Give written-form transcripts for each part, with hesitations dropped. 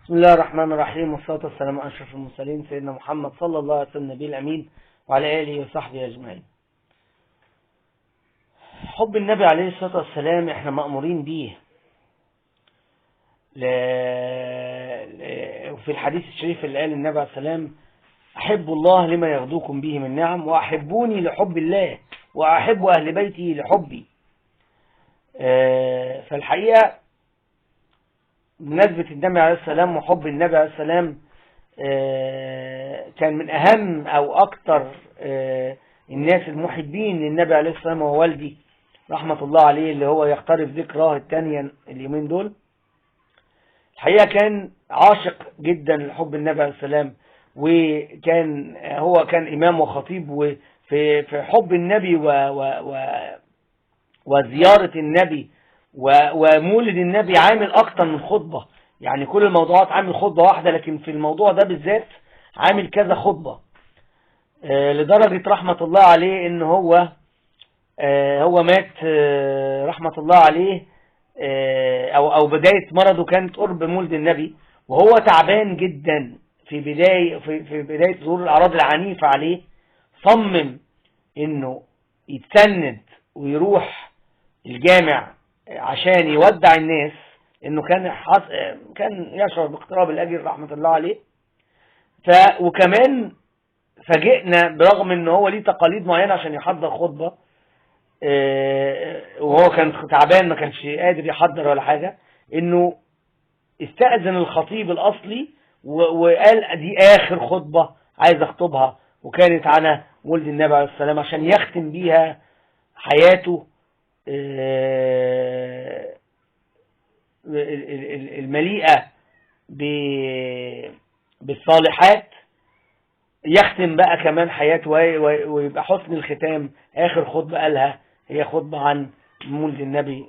بسم الله الرحمن الرحيم، والصلاة والسلام على أشرف المرسلين سيدنا محمد صلى الله عليه وسلم النبي الأمين وعلى آله وصحبه أجمعين. حب النبي عليه الصلاة والسلام احنا مأمورين بيه. وفي الحديث الشريف اللي قال النبي عليه السلام: أحب الله لما يغدوكم به من نعم، وأحبوني لحب الله، وأحب أهل بيتي لحبي. فالحقيقة بمناسبة النبي عليه السلام وحب النبي عليه السلام كان من أهم أو أكثر الناس المحبين للنبي عليه السلام وهو والدي رحمة الله عليه، اللي هو يقترب ذكراه الثانية اليومين دول. الحقيقة كان عاشق جدا لحب النبي عليه السلام، وكان هو كان إمام وخطيب، وفي في حب النبي و و و وزيارة النبي ومولد النبي عامل أكتر من خطبة. يعني كل الموضوعات عامل خطبة واحدة، لكن في الموضوع ده بالذات عامل كذا خطبة، لدرجة رحمة الله عليه إن هو مات رحمة الله عليه، أو بداية مرضه كانت قرب مولد النبي، وهو تعبان جدا في بداية ظهور الأعراض العنيفة عليه. صمم إنه يتسند ويروح الجامع عشان يودع الناس، إنه كان يشعر باقتراب الأجل رحمة الله عليه. وكمان فاجئنا برغم إن هو ليه تقاليد معينة عشان يحضر خطبة، وهو كان تعبان ما كانش قادر يحضر ولا حاجة، إنه استأذن الخطيب الأصلي وقال دي آخر خطبة عايز أخطبها، وكانت على مولد النبي عليه السلام عشان يختم بيها حياته المليئة بالصالحات، يختم بقى كمان حياته ويبقى حسن الختام. آخر خطبة قالها هي خطبة عن مولد النبي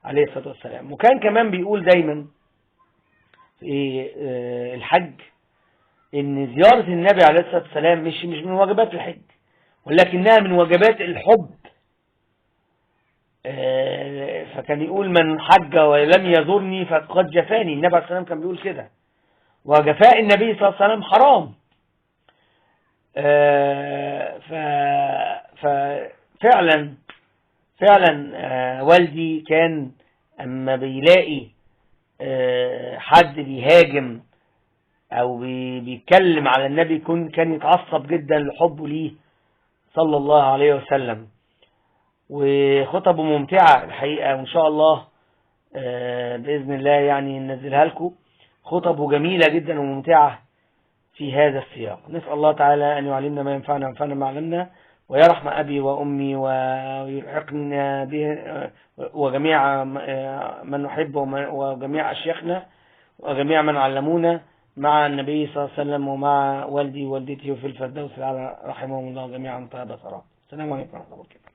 عليه الصلاة والسلام. وكان كمان بيقول دايما في الحج إن زيارة النبي عليه الصلاة والسلام مش من واجبات الحج، ولكنها من واجبات الحب. فكان يقول: من حج ولم يزورني فقد جفاني. النبي عليه الصلاة والسلام كان بيقول كده، وجفاء النبي صلى الله عليه وسلم حرام. ففعلا فعلا والدي كان أما بيلاقي حد بيهاجم أو بيتكلم على النبي كان يتعصب جدا لحبه ليه صلى الله عليه وسلم. وخطبه ممتعة الحقيقة، وإن شاء الله بإذن الله يعني ننزلها لكم. خطبه جميلة جدا وممتعة في هذا السياق. نسأل الله تعالى أن يعلمنا ما ينفعنا وينفعنا ما علمنا، ويرحم أبي وأمي ويلحقنا به وجميع من نحب وجميع أشياخنا وجميع من علمونا مع النبي صلى الله عليه وسلم ومع والدي ووالدتي وفي الفردوس الأعلى رحمهم الله جميعا طيب ثرى. السلام عليكم ورحمة الله وبركاته.